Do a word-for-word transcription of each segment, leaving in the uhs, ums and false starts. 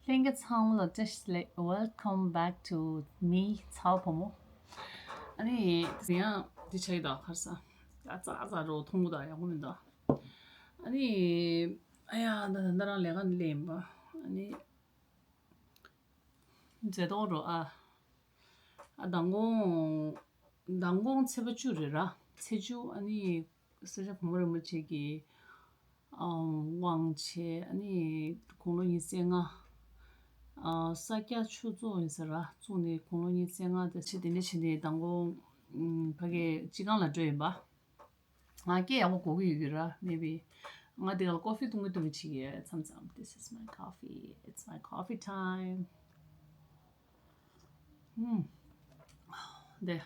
ལྷན་རྒྱས་ཚང་མ་ལ་བཀྲ་ཤིས་བདེ་ལེགས། Welcome back to me, ཚ་བ་བུ་མོ། ཨ་ནི་དེ་ཡང་དེ་ཆགས་ཀྱི་འདུག་ཁར་ས་ཨ་ཙག་ཨ་ཙག་རོ་མཐོང་གི་འདུག་ཡག་པོ་མི་འདུག་ཨ་ནི་ཨ་ཡ་ད་ད་རང་ལས་ཀ་ནས་སླེབས་ཡིན་པ། ཨ་ནི་མཛེས་ཏོག་རོ་ཨ། ཨ་མདང་དགོང་མདང་དགོང་ཚེས་པ་བཅུ་རེད་ར། ཚེས་བཅུ། ཨ་ནི་ས་སྐྱ་གོང་མ་རིན་པོ་ཆེ་གི་ཨམ་དབང་ཆེ། ཨ་ནི་དགུང་ལོ་ཉི་ཤུ་རྩ་ལྔ། ཨ་ས་སྐྱ་ཆོས་ཚོགས་ཡིན་ས་ར། བཙུགས་ནས་དགུང་ལོ་ཉི་ཤུ་རྩ་ལྔ་དེ་ཆེ་དེ་འདྲ་བྱས་ནས་མདང་དགོང་ཨམ་ཕ་གི་སྤྱི་ཁང་ལ་འགྲོ་ཡིན་པ། ང་སྐད་ཡག་པོ་གོ་གི་ཡོད་ཀྱི་ར། Maybe ང་འདི་ག་ལ་ཀོ་ཧྥི་འཐུང་གི་འཐུང་གི་བྱེད་ཀྱི་མཚམས་མཚམས། This is my coffee. It's my coffee time. ཧུམ། དེ།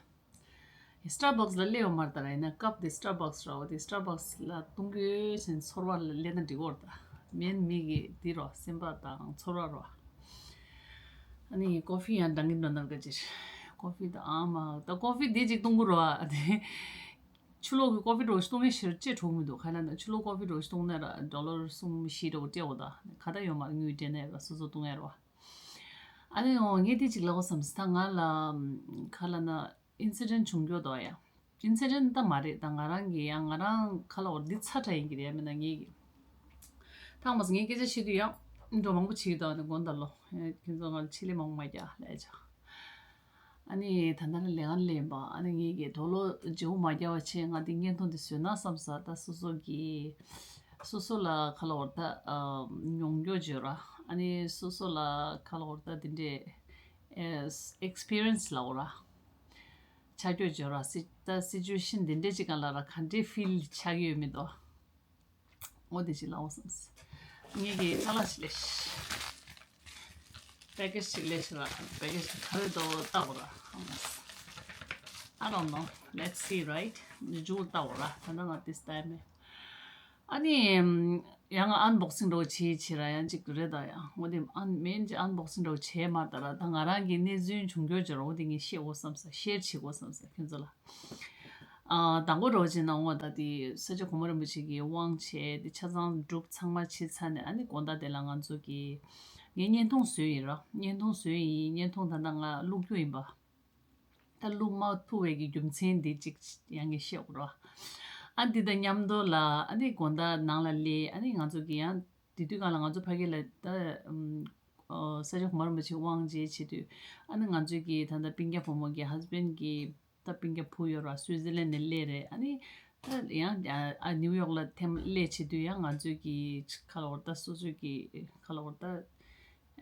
Starbucks ལ་སླེབས་ཡོད་མ་རེད་ད་ར། ཡིན་ན་ཀབ་དེ་Starbucks ར་བ་དེ། Starbucks ལ་འཐུང་གི་ཡོད་ཟེར་ཚོར་བ་ལ་སླེབས་ན་འགྲིག་གི་རེད་ད། མེན་མི་གི་འདི་རོ། སེམས་པ་དང་ཚོར་བ་རོ། ཨ་ནི་ཀོ་ཧྥི་ཡང་འགྲང་གི་འགྲོ་ནར་ག་ཅིར། ཀོ་ཧྥི་ད་ཨ་མ་ད་ཀོ་ཧྥི་དེ་ཅིག་འཐུང་གི་རོ་ཨ་དེ། ཕྱི་ལོགས་ཀྱི་ཀོ་ཧྥི་འདྲ་བོ་ཞིག་འཐུང་མཁན་ཞེ་པོ་ཅིག་འགྲོ་གི་མི་འདུག་ག་ལ་ན་ཕྱི་ལོགས་ཀོ་ཧྥི་འདྲ་བོ་ཞིག་འཐུང་ན་ར་ཌོ་ལར་གསུམ་བཞི་འདྲ་བོ་སྤྲད་འོ་ད། ག་ད་ཡོད་མ་རེད། དངུལ་སྤྲད་ན་ར་སོ་སོ་འཐུང་ཡ་ར་བ། ཨ་ནི་འོ་ངས་དེ་ཅིག་ལབ་དགོས་བསམ་སོང་། ད་ང་ལ་ག་ལ་ན་ཨིན་སི་ཌེན་ཊི་བྱུང་རྒྱུ་འདུག་ཡ། ཨིན་སི་ཌེན་ཊི་ད་མ་རེད། ད་ང་རང་གི་ཡང་ང་རང་ག་ལ་འོ་འདི་ཚ་དྲགས་ཡིན་གྱི་རེད། མིན་ན་ངས་གི་ཐང་མ་སོང་། ངས་སྐད་ཆ་བཤད་དུས་ཡང་འགྲོ་མང་པོ་བྱེད་ཀྱི་འདུག་ཨ་ནི་དགོངས་དག་ལོ། ཁྱེད་ཚོ་ང་ལ་ཆེད་ལས་མང་པོ་མ་རྒྱག་ལས་བྱ། ཨ་ནི་ད་ལྟ་ལས་ཀ་ལས་པ། ཨ་ནི་ངེད་ཀྱི་དོ་ལོ་བརྗེ་པོ་མ་རྒྱག་པ་བྱས། ང་འདི་བརྙན་ཐུང་འདི་བཟོས་ན་བསམ་ས། ད་སོ་སོ་གི་སོ་སོ་ལ་ག་ལ་འོར་ད་མྱོང་རྒྱུ་བརྗོད་ར། ཨ་ནི་སོ་སོ་ལ་ག་ལ་འོར་ད་འདི་འདྲའི་ཨེ་ཨེག་སི་པི་རི་ཡན་སི་ལ་འོ་ར། ཆ་རྒྱུ་བརྗོད་ར། སི་ད་སི་ཅུ་ཨེ་ཤན་འདི་འདྲའི་ཅིག་ག་ལ་ར་ག་འདྲའི་ཕིལ་ཆགས་ཀྱི་ཡོད་མི་འདུག་འོ་དེ་ཞིག་ལའོ་བསམས། ངེད་ཀྱི་ཅ་ལག་ཞིག་ལས་ཤིག་པེ་ཀེ་ཇི་ཞིག་ལས་ཤིག་ལ། པེ་ཀེ་ཇི་ག་རེ་འདུག་ལྟ་བ་ར། I don't know. Let's see, right? མཇུག་ལྟ་བ་ར། ད་ནང་ང་ཏིས་ལྟ་མེད། ཨ་ནི་ཡང་ཨན་བོག་སིང་འདྲ་བོ་བྱེད་བྱེད་ར་ཡང་ཅིག་རེད་ད། ཡང་འོ་དེ་ཨན་མེན་ཅིག་ཨན་བོག་སིང་འདྲ་བོ་བྱས་མ་ད་ར། ད་ང་རང་གི་གནས་ཚུལ་བྱུང་རྒྱུ་ཅིག་ར། འོ་དེ་ངས་བཤད་དགོས་བསམས། ཤེར་བྱེད་དགོས་བསམས་ཁྱོད་ཚོ་ལ། ཨ་དང་པོ་རོགས་བྱས་ན་འོ་ད་དེ་ས་སྐྱ་གོང་མ་རིན་པོ་ཆེ་གི་དབང་ཆེ་དེ་ཆ་ཚང་སྒྲུབ་ཚང་མ་བྱས་ཚར་ནས། ཨ་ནི་དགོང་དག་དེ་ལ་ང་ཚོ་གི་ངས་བརྙན་ཐུང་བཟོས་ཡིན་ར། བརྙན་ཐུང་བཟོས་ཡིན། བརྙན་ཐུང་ད་ལྟ་ང་བླུག་རྒྱུ་ཡིན་པ། ད་བླུག་མ་ཐུབ་པའི་གི་རྒྱུ་མཚན་དེ་ཅིག་ཡང་ངས་བཤད་དགོས་ར། ཨ་འདི་དང་མཉམ་དུ་ལ་ཨ་ནི་དགོང་དག་ནང་ལ་སླེབས། ཨ་ནི་ང་ཚོ་གི་ཡང་དེ་དུས་སྒང་ལ་ང་ཚོ་ཕ་གི་ལ་ད་ཨམ་ཨོ་ས་སྐྱ་གོང་མ་རིན་པོ་ཆེ་དབང་ཆེ་བྱེད་དུས། ཨ་ནི་ང་ཚོའི་གི་ད་ལྟ་སྤུན་ཀྱག་བུ་མོ་གི་ཧ་སི་བེན་གི་ད་སྤུན་ཀྱག་བུ་ཡོད་ར། སུའི་ཙི་ལན་ནས་སླེབས་རེད། ཨ་ནི་ད་ཡང་ཨ་ནིའུ་ཡོག་ལ་ཐེམ་སླེབས་བྱེད་དུས་ཡང་ང་ཚོའི་གི་ཁ་ལ་འོར་ད་སོ་སོའི་གི་ཁ་ལ་འོར་ད་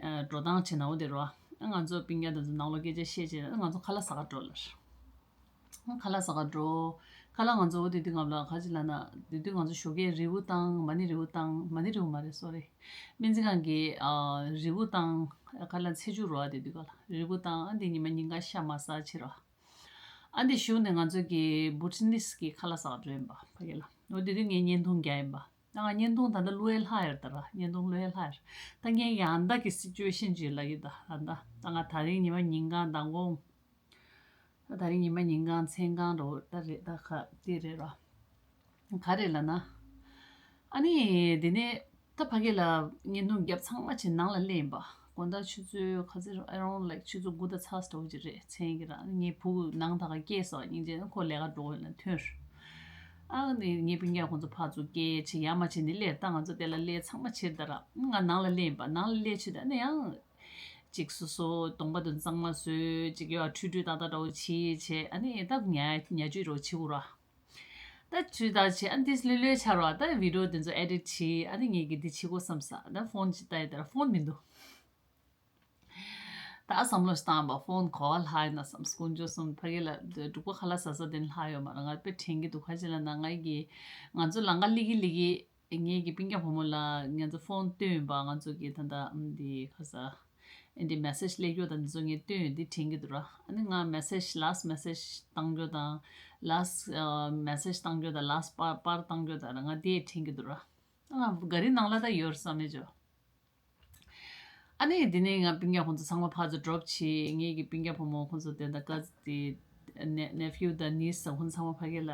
ཨ་འགྲོ་སྟངས་བྱེད་ན་འོ་དེ་རོ། ཨ་ང་ཚོ་སྤུན་ཀྱག་དེ་ཚོ་ནང་ལོགས་སྐད་ཆ་བཤད་བྱས། ཨ་ང་ཚོ་ཁ་ལག་ཟ་ག་འགྲོ་ལར། ཨ་ཁ་ལག་ཟ་ག་འགྲོ། ཁ་ལག་ང་ཚོ་འོ་དེ་དུས་སྒང་ལ་ག་ཅི་ལབ་ན། དེ་དུས་ང་ཚོ་ཞོགས་ཀས་རི་བོ་བཏང་། མ་ཎི་རི་བོ་བཏང་། མ་ཎི་རི་བོ་མ་རེད། སོ་རི། སྨན་རྩིས་ཁང་གི་ཨ་རི་བོ་བཏང་། ཁ་ལག་ཚེས་བཅུ་རོ། ཨ་དེ་དུས་སྒང་ལ་རི་བོ་བཏང་། ཨ་འདི་ཉི་མ་ཉིན་གང་ཤ་མ་ཟ་བྱེད་རོ། ཨ་འདི་གཞུག་ནས་ང་ཚོ་གི་བྷུ་ཊི་ནིས་ཀྱི་ཁ་ལག་ཟ་ག་འགྲོ་ཡིན་པ་ཕ་གི་ལ། འོ་དེ་དུས་ངས་བརྙན་ཐུང་རྒྱག་ཡིན་པ། ད་ང་བརྙན་ཐུང་ད་ལྟ་བླུག་ཡས་ལྷག་ཡོད་ད་ར། བརྙན་ཐུང་བླུག་ཡས་ལྷག་ཡོད། ད་ངས་ཡང་ད་གི་སི་ཅུ་ཨེ་ཤན་ཅིག་ལབ་ཀྱི་ད། ད་ད་ད་ང་དེ་རིང་ཉི་མ་ཉིན་གང་མདང་དགོང་། ད་དེ་རིང་ཉི་མ་ཉིན་གང་མཚན་གང་འགྲོ་ད་རེད། ད་ག་དེ་རེད་ར། ག་རེ་ལབ་ན། ཨ་ནི་དེ་ནས་ད་ཕ་གི་ལ་བརྙན་ཐུང་བརྒྱབ་ཚང་མ་བྱས་ནང་ལ་སླེབས་ཡིན་པ། དགོང་དག་ཆུ་ཚོད་ག་ཚོད་རེད། around like ཆུ་ཚོད་དགུ་དང་ཚ་ཙམ་འདྲ་བོ་ཅིག་རེད། མཚན་གྱི་ར། ཨ་ནི་ངའི་བུ་ནང་ད་ག་སྐྱེས་སོང་། སྙིང་རྗེ། ཁོ་ལས་ཀ་འགྲོ་ཡོད་ན་ཐོན། ཨ་ནི་ངའི་སྤུན་ཀྱག་ཁོང་ཚོ་ཕར་ཚུར་སྐད་བྱས་ཡ་མ་བྱས་ནས་སླེབས། ད་ང་ཚོ་དེ་ལ་སླེབས་ཚང་མ་བྱས་ད་ར། ང་ནང་ལ་སླེབས་ཡིན་པ། ནང་ལ་སླེབས་བྱས་ད་ནི་ཡང་ཅིག་སོ་སོ་གདོང་པ་དེ་གཙང་མ་བཟོས། ཅིག་ཡོད་ཁྲུས་ཁྲུས་ཏག་ཏག་འདྲ་བོ་བྱས་བྱས། ཨ་ནི་ད་ཉལ་ཉལ་ཆས་འདྲ་བོ་བྱེད་དགོས་ར། ད་ཁྲུས་ད་བྱས། ཨ་ནི་ཏིས་ལྷོད་ལྷོད་ཆགས་ར། ད་བི་ཌི་ཡོ་དེ་ཚོ་ཨེ་ཌིཊ་བྱས། ཨ་ནི་ངས་ཀྱིས་འདི་བྱེད་དགོས་བསམ་ས། ད་ཕོན་ཅིག་ལྟ་ཡི་ད་ར། ཕོན་མི་འདུག་ད་བསམ་བློ་ཞིག་བཏང་བ། ཕོན་ག་པར་ལྷག་ཡིན་ན་བསམ། དཀོན་མཆོག་གསུམ། ཕ་གི་ལ་འབྲུག་པ་ཁ་ལག་ཟ་ས་དེ་ནས་ལྷག་ཡོད་མ་རེད། ང་དཔེ་དྲན་གྱི་འདུག་ག་ཅི་ལབ་ན་ངའི་གི་ང་ཚོ་ལམ་ཁ་སླེབས་ཀྱི་སླེབས་ཀྱི། ངེད་ཀྱི་སྤུན་ཀྱག་བུ་མོ་ལ་ང་ཚོ་ཕོན་བཏོན་ཡིན་པ། ང་ཚོ་གི་ད་ལྟ་ཨམ་འདི་ག་ས་ཨེ་འདི་མེ་སེཇ་སླེབས་རྒྱུ་དང་འདི་ཚོ་ངས་བཏོན་ཡོད། འདི་དྲན་གྱི་འདུག་ར། ཨ་ནི་ང་མེ་སེཇ་last message བཏང་རྒྱུ་དང་last ཨ་message བཏང་རྒྱུ་དང་last པར་པར་བཏང་རྒྱུ་དང་ར། ང་དེ་དྲན་གྱི་འདུག་ར། ཨ་ང་ག་རི་ནང་ལ་ད་ཡོད་བསམ་མེད་ཅོ། ཨ་ནི་དེ་ནས་ང་སྤུན་ཀྱག་ཁོང་ཚོ་ཚང་མ་ཕར་ཚུར་ཌོབ་བྱས། ངེད་ཀྱི་སྤུན་ཀྱག་བུ་མོ་ཁོང་ཚོ་དེ་འདྲ་ཀ་དེ་ནེ་ནེ་ཕིའུ་དང་ནིས་ཁོང་ཚང་མ་ཕ་གི་ལ་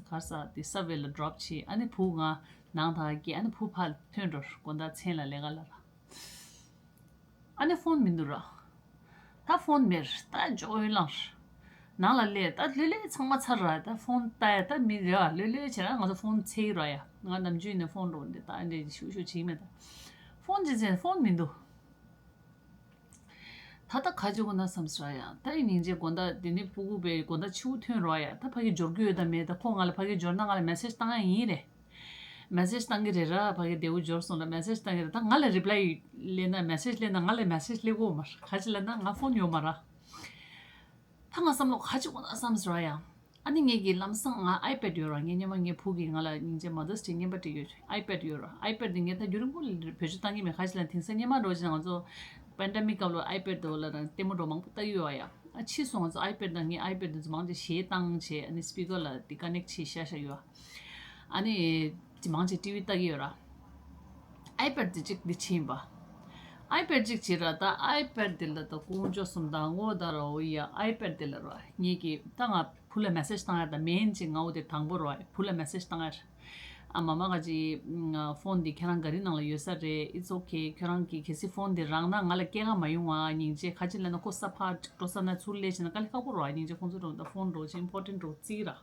ག་ས་དེ་སབ་ཝེ་ལ་ཌོབ་བྱས། ཨ་ནི་བུ་ང་ནང་ད་ག་སྐྱེལ། ཨ་ནི་བུ་ཕར་ཐོན་འགྲོ། དགོང་དག་མཚན་ལ་ལས་ཀ་ལ་ར། ཨ་ནི་ཕོན་མི་འདུག་ར། ད་ཕོན་མེད་ར། ད་ཇོ་ཨོན་ལང་ར། ནང་ལ་སླེབས། ད་ལྷོད་ལྷོད་ཚང་མ་ཚར་ར། ད་ཕོན་ལྟ་ཡ་ད་མི་རེ་བ་ལྷོད་ལྷོད་བྱས་ར། ང་ཚོ་ཕོན་འཚོལ་གྱི་ར་ཡ། ང་ནམ་རྒྱུན་ནས་ཕོན་འགྲོ་འདི་ད་འདྲ་ཤུགས་ཤུགས་བྱེད་མེད་ད། ཕོན་བྱེད་ཚེ་ཕོན་མི་འདུག་ད་ལྟ་ག་བྱེད་དགོས་ན་བསམ་སོང་ཡ། ད་ཡིན་སྙིང་རྗེ། དགོང་དག་དེ་ནས་ཕྲུ་གུ་བས་དགོང་དག་ཕྱི་པོ་ཐོན་རོགས་ཡ། ད་ཕ་གི་འབྱོར་གྱི་ཡོད་དམ་མེད། ད་ཁོ་ང་ལ་ཕ་གི་འབྱོར་ན་ང་ལ་མེ་སེ་ཇི་བཏང་ཡ་ཡིན་རེད། མེ་སེ་ཇི་བཏང་གི་རེད་ར། ཕ་གི་བདེ་པོ་འབྱོར་སོང་ལ་མེ་སེ་ཇི་བཏང་གི་རེད། ད་ང་ལ་རི་པ་ལའི་སླེབས་ན་མེ་སེ་ཇི་སླེབས་ན་ང་ལ་མེ་སེ་ཇི་སླེབས་ཀྱི་ཡོད་མ་རེད། ག་ཅི་ལབ་ན་ང་ཕོན་ཡོད་མ་རེད། ད་ང་བསམ་བློ་ག་ཅི་འཁོར་ན་བསམ་ཟེར་བ་ཡ། ཨ་ནི་ངེད་ཀྱི་ལམ་སང་ང་ཨའི་པེ་ཌི་ཡོད་ར། ངའི་སྔོན་མ་ངའི་བུ་གིས་ང་ལ་སྙིང་རྗེ་མ་དར་སི་ཌེ་སྔོན་མ་སྤྲད་ཡོད་རེད། ཨའི་པེ་ཌི་ཡོད་ར། ཨའི་པེ་ཌི་དེ་ངས་ད་རྒྱུན་རིང་པོ་ལ་བེད་སྤྱོད་བཏང་གི་མེད། ག་ཅི་ལབ་ན་དེང་སང་སྔོན་མ་འདྲ་བོ་ཅིག་ང་ཚོ་པེན་ཌེ་མིག་སྐབས་ལ་ཨའི་པེ་ཌི་འདྲ་བོ་ལ་རང་ལྟད་མོ་འདྲ་བོ་མང་པོ་ལྟ་གི་ཡོད་པ་ཡ། ཨ་ཕྱིས་སུ་ང་ཚོ་ཨའི་པེ་ཌི་དང་ངའི་ཨའི་པེ་ཌི་དེ་ཚོ་མང་ཆེ་གཞས་བཏང་བྱས། ཨ་ནི་སི་པི་ཀར་ལ་དེ་ཀ་ནེག་བྱས་བཞག་བཞག་ཡོད། ཨ་ནི་དེ་མང་ཆེ་ཊི་ཝི་ལྟ་གི་ཡོད་ར། ཨའི་པེ་ཌི་དེ་གཅིག་འདི་ཕྱིན་པ། ཨའི་པེ་ཌི་གཅིག་བྱས་ར། ད་ཨའི་པེ་ཌི་དེ་ལ་ད་ཀོང་ཇོ་སུམ་དང་ངོ་ད་ར་འོ་ཡ། ཨའི་པེ་ཌི་དེ་ལ་ར་ངེད་ཀྱིས་ད་ང་བུ་ལ་མེ་སེ་ཇི་བཏང་ཡ། ད་མེན་ཅིག་ང་འོ་དེ་དང་པོ་ར་བུ་ལ་མེ་སེ་ཇི་བཏང་ཡ་ར། ཨ་མ་མ་ག་ཅི་ཕོན་འདི་ཁྱེད་རང་ག་རི་ནང་ལ་ཡོད་ས་རེད། It's okay. ཁྱོད་རང་གིས་གལ་སྲིད་ཕོན་འདི་རག་ན་ང་ལ་སྐྱེལ་ག་མ་ཡོང་ཨ། སྙིང་རྗེ། ག་ཅི་ལབ་ན་ཁོ་ས་ཕར་འགྲོ་ས་ན་ཚུར་སླེབས་བྱས་ན་དཀའ་ལས་ཁག་པོ་ར། སྙིང་རྗེ། ཁོང་ཚོ་འགྲོ་ད་ཕོན་འགྲོ་ཅིག་ཨིམ་པོར་ཊེན་ཊི་འགྲོ་རྩིས་ར།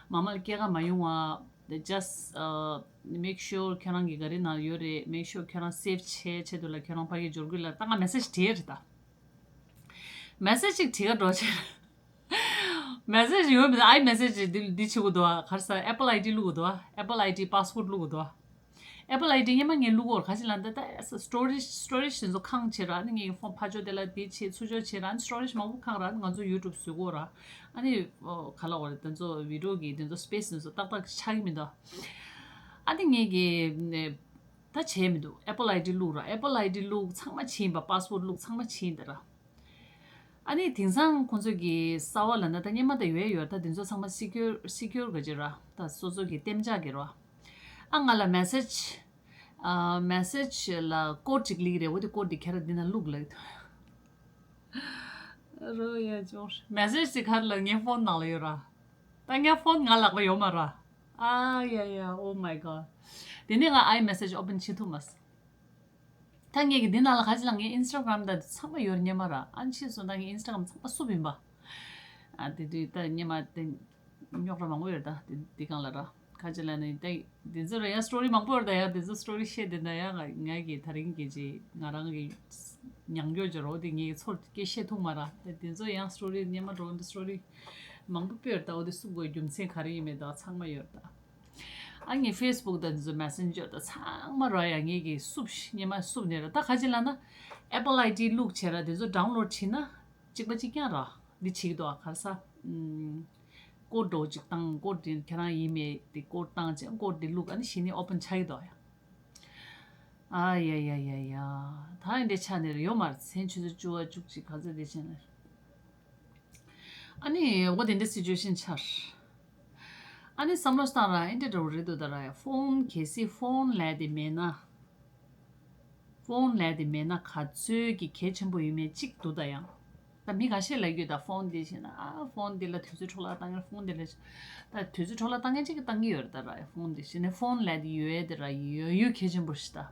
མ་མ་ལ་སྐྱེལ་ག་མ་ཡོང་བ། Just uh, make sure ཁྱོད་རང་གི་ག་རི་ནང་ཡོད་རེད། Make sure ཁྱོད་རང་སེབ་བྱས་ཆེད་དུ་ལ་ཁྱོད་རང་ཕ་གི་འབྱོར་གི་ལ་ད་ང་མེ་སེ་ཇི་བྲིས་རེད་ད། མེ་སེ་ཇི་ཅིག་བྲིས་ག་འགྲོ་ཆེད། མེ་སེ་ཇི་ཡོད་མེད། ཨའི་མེ་སེ་ཇི་འདི་འདི་བྱེད་དགོས་འདུག་ཨ། ག་རེ་ཟ། ཨེ་པལ་ཨའི་ཌི་བླུག་དགོས་འདུག་ཨ། ཨེ་པལ་ཨའི་ཌི་པཱ་སི་ཝར་ཌི་བླུག་དགོས་འདུག་ཨ། ཨེ་པལ་ཨའི་ཌི་སྔོན་མ་ངས་བླུག་གོ། ག་ཅི་ལབ་ན་ད་ད་སི་ཊོ་རེཇ་སི་ཊོ་རེཇ་དེ་ཚོ་ཁེངས་བྱས་ར། ཨ་ནི་ངའི་ཕོན་ཕར་ཕྱོགས་དེ་ལ་དེ་བྱས་ཚུར་ཕྱོགས་བྱས་ར། ཨ་ནི་སི་ཊོ་རེཇ་མང་པོ་ཁེངས་ར། ཨ་ནི་ང་ཚོ་ཡུ་ཊུབ་བཟོ་གོ་ར། ཨ་ནི་ཨོ་ག་ལབ་དགོས་རེད། དེ་ཚོ་བི་ཌི་ཡོ་གི་དེ་ཚོ་སི་པེ་སི་དེ་ཚོ་ཏག་ཏག་ཆགས་ཀྱི་མི་འདུག་ཨ་ནི་ངས་ཀྱི་ད་བྱས་མི་འདུག་ཨེ་པལ་ཨའི་ཌི་བླུག་ར། ཨེ་པལ་ཨའི་ཌི་བླུག་ཚང་མ་ཕྱིན་པ། པཱ་སི་ཝར་ཌི་བླུག་ཚང་མ་ཕྱིན་དེ་ར། ཨ་ནི་དེང་སང་ཁོང་ཚོ་གི་གསར་པ་ལབ་ན་ད་སྔོན་མ་ད་ཡོད་ཡོད། ད་དེ་ཚོ་ཚང་མ་སི་ཀིའུར་སི་ཀིའུར་ག་ཅི་ར། ད་སོ་སོ་གི་གཏན་འཇགས་ཀྱི་ར། ཨ་ང་ལ་མེ་སེ་ཇི་ཨ་མེ་སེ་ཇི་ལ་ཀོཌ་ཅིག་སླེབས་རེད། འོ་དེ་ཀོཌ་དེ་ཁྱེད་རང་འདི་ན་བླུག་ལབ། རོ་ཡ་ཅོ། མེ་སེ་ཇི་དེ་ག་རེ་ལབ། ངའི་ཕོན་ནང་ལ་ཡོད་ར། ད་ངའི་ཕོན་ང་ལག་པ་ཡོད་མ་ར། ཨ་ཡ་ཡ། Oh my god. དེ་ནས་ང་ཨའི་མེ་སེ་ཇི་ཨོ་པན་བྱེད་ཐུབ་མ་སོང་། ད་ངས་ཀྱི་འདི་ནང་ལ་ག་ཅི་ལབ། ངའི་ཨིན་སི་ཊ་གྷ་རམ་ད་ཚང་མ་ཡོད་རེད་སྔོན་མ་ར། ཨ་ནི་ཕྱིས་སུ་ད་ངའི་ཨིན་སི་ཊ་གྷ་རམ་ཚང་མ་བསུབས་ཡིན་པ། ཨ་དེ་དུས་ད་སྔོན་མ་དེ་རྙོག་དྲ་མང་པོ་ཡོད་རེད་ད། དེ་དེ་སྒང་ལ་ར། ག་ཅི་ལབ་ན་ད་དེ་ཚོ་ར་ཡང་སི་ཊོ་རི་མང་པོ་ཡོད་རེད་ད། ཡང་དེ་ཚོ་སི་ཊོ་རི་བཤད་དེ་ན་ཡང་ང་ངའི་གི་ད་རིང་གི་ཅི་ང་རང་གི་ཉམས་འགྱུར་ཅིག་རོ། དེ་ངའི་ཚོར་སྐད་བཤད་ཐུབ་མ་ར། དེ་དེ་ཚོ་ཡང་སི་ཊོ་རི་སྔོན་མ་འགྲོ་འདི་སི་ཊོ་རི་མང་པོ་སྤེལ་ཡོད་རེད་ད། འོ་དེ་བསུབ་དགོས་རྒྱུ་མཚན་ག་རེ་ཡིན་མེད་ད་ཚང་མ་ཡོད་རེད་ད། ཨ་ངའི་ཕེ་སི་བུག་དང་འདི་ཚོ་མེ་སེན་ཇར་དང་ཚང་མ་ར་ཡ་ངེད་ཀྱིས་བསུབ་ཤི་སྔོན་མ་བསུབ་ནས་ར། ད་ག་ཅི་ལབ་ན་ཨེ་པལ་ཨའི་ཌི་བླུགས་བྱས་ར། འདི་ཚོ་ཌའུན་ལོཌ་བྱས་ན་གཅིག་པ་གཅིག་རྐྱང་ར། འདི་བྱེད་ཀྱི་འདུག་ཨ། ག་རེ་ཟ། ཀོཌ་འདྲ་བོ་གཅིག་བཏང་། ཀོཌ་དེ་ཁྱེད་རང་ཡིན་མེད་དེ་ཀོཌ་བཏང་བྱས། ཀོཌ་དེ་བླུགས། ཨ་ནི་གཞི་ནས་ཨོ་པན་ཆགས་ཀྱི་འདུག་ཨ། ཡ་ཨ་ཡ་ཡ་ཡ་ཡ། ད་ཨེ་འདྲ་ཆགས་ནས་ར་ཡོད་མ་རེད། མཚན་ཆུ་ཚོད་བཅུ་པ་བཅུ་གཅིག་ག་ཚོད་དེ་བྱས་ནས་ར། ཨ་ནི་འོ་དེ་འདྲ་སི་ཅུ་ཨེ་ཤན་ཆགས། ཨ་ནི་བསམ་བློ་བཏང་ར། ཨེ་འདྲ་འདྲ་བོ་རེད་འདུག་ད་ར་ཡ། ཕོན་གལ་སྲིད་ཕོན་ལབ་དེ་མེད་ན། ཕོན་ལབ་དེ་མེད་ན་ག་ཚོད་ཀྱི་གལ་ཆེན་པོ་ཡོད་མེད་གཅིག་འདུག་ད་ཡང་། ད་མི་ཁ་ཤས་ལབ་ཀྱི་ཡོད་ད། ཕོན་འདི་བྱས་ན་ཨ་ཕོན་འདི་ལ་དུས་ཚོད་འཕྲོ་བརླག་བཏང་མཁན། ཕོན་འདི་ལ་ད་དུས་ཚོད་འཕྲོ་བརླག་བཏང་མཁན་གཅིག་གིས་བཏང་གི་ཡོད་རེད་ད་ར་ཡ། ཕོན་འདི་བྱས་ན་ཕོན་ལབ་དེ་ཡོད་དེ་ར་ཡོད་ཡོད་གལ་ཆེན་པོ་ཞིག་ད།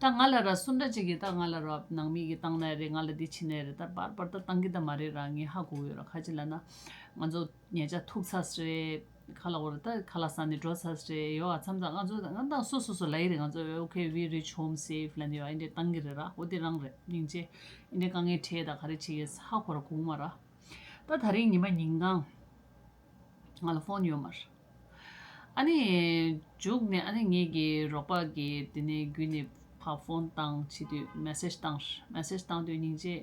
ད་ང་ལ་ར་སུ་འདྲ་ཅིག་གིས་ད་ང་ལ་ར་ནང་མི་གིས་བཏང་ན་རེད། ང་ལ་འདི་བྱས་ན་རེད། ད་བར་བར་ད་བཏང་གི་ད་མ་རེད་ར། ངས་ཧ་གོ་གི་ཡོད་ར། ག་ཅི་ལབ་ན་ང་ཚོ་ཉལ་ཆ་ཐུག་ཚར་རེད། ཁ་ལག་འོར་ད་ཁ་ལག་ཟ་ནས་འགྲོ་ཚར་རེད། ཡོད་ཨ། མཚམས་མཚམས་ང་ཚོ་ང་ད་སོ་སོ་སོ་ལབ་ཡི་རེད། ང་ཚོ་Okay, we reach home safe ལབ་ནས་ཡོད་ཨ། འདི་བཏང་གི་རེད་ར། འོ་དེ་རང་རེད། སྙིང་རྗེ། འདི་དཀའ་ངལ་འཕྲད་ད་ག་རེ་བྱེད་ཀྱི་ཧ་གོ་ར་གོ་མ་ར། ད་ད་རིང་ཉི་མ་ཉིན་གང་ང་ལ་ཕོན་ཡོད་མ་རེད། ཨ་ནི་མཇུག་ནས་ཨ་ནི་ངེད་ཀྱི་རོགས་པ་གིས་དེ་ནས་བརྒྱུད་ནས་ཕར་ཕོན་བཏང་བྱེད་དུས་མེ་སེཇ་བཏང་། མེ་སེཇ་བཏང་དུས་སྙིང་རྗེ།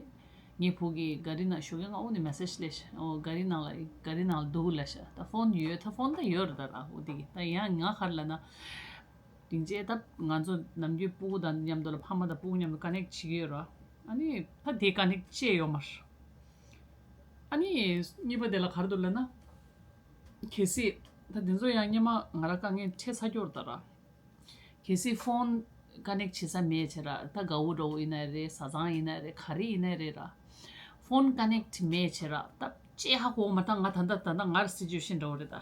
ངའི་བུ་གིས་ག་རི་ནང་ཞོགས་ཀས་སྔ་པོ་ནས་མེ་སེཇ་སླེབས་ཤག་འོ་ག་རི་ནང་ལ་ག་རི་ནང་ལ་འདུག་ལབ་ཤག་ད་ཕོན་ཡོད། ད་ཕོན་ད་ཡོད་རེད་ད་ར། འོ་དེ་གི་ད་ཡང་ང་ག་རེ་ལབ་ན། སྙིང་རྗེ། ད་ང་ཚོ་ནམ་རྒྱུན་སྤུ་གུ་དང་མཉམ་དུ་ལ་ཕ་མ་དང་སྤུ་གུ་མཉམ་དུ་ཀ་ནེག་བྱེད་ཀྱི་ཡོད་ར། ཨ་ནི་ད་དེ་ཀ་ནེག་བཅད་ཡོད་མ་རེད། ཨ་ནི་གཉིས་པ་དེ་ལ་ག་རེ་འདུག་ལབ་ན། གལ་སྲིད་ད་དེ་ཚོ་ཡང་སྔོན་མ་ང་རང་དཀའ་ངལ་འཕྲད་ཚར་ཀྱི་ཡོད་རེད་ད་ར། གལ་སྲིད་ཕོན་ཀ་ནེག་བྱེད་ས་མེད་བྱས་ར། ད་དགའ་བོ་འདྲ་བོ་ཡིན་ན་རེད། བཟའ་ཚང་ཡིན་ན་རེད། ག་རེ་ཡིན་ན་རེད་ར། ཕོན་ཀ་ནེག་མེད་བྱས་ར། ད་ཅེ་ཧ་གོ་མ་ཐག་ང་ད་ལྟ་ད་ལྟ་ང་ར་སི་ཅུ་ཨེ་ཤན་འདྲ་བོ་རེད་ད།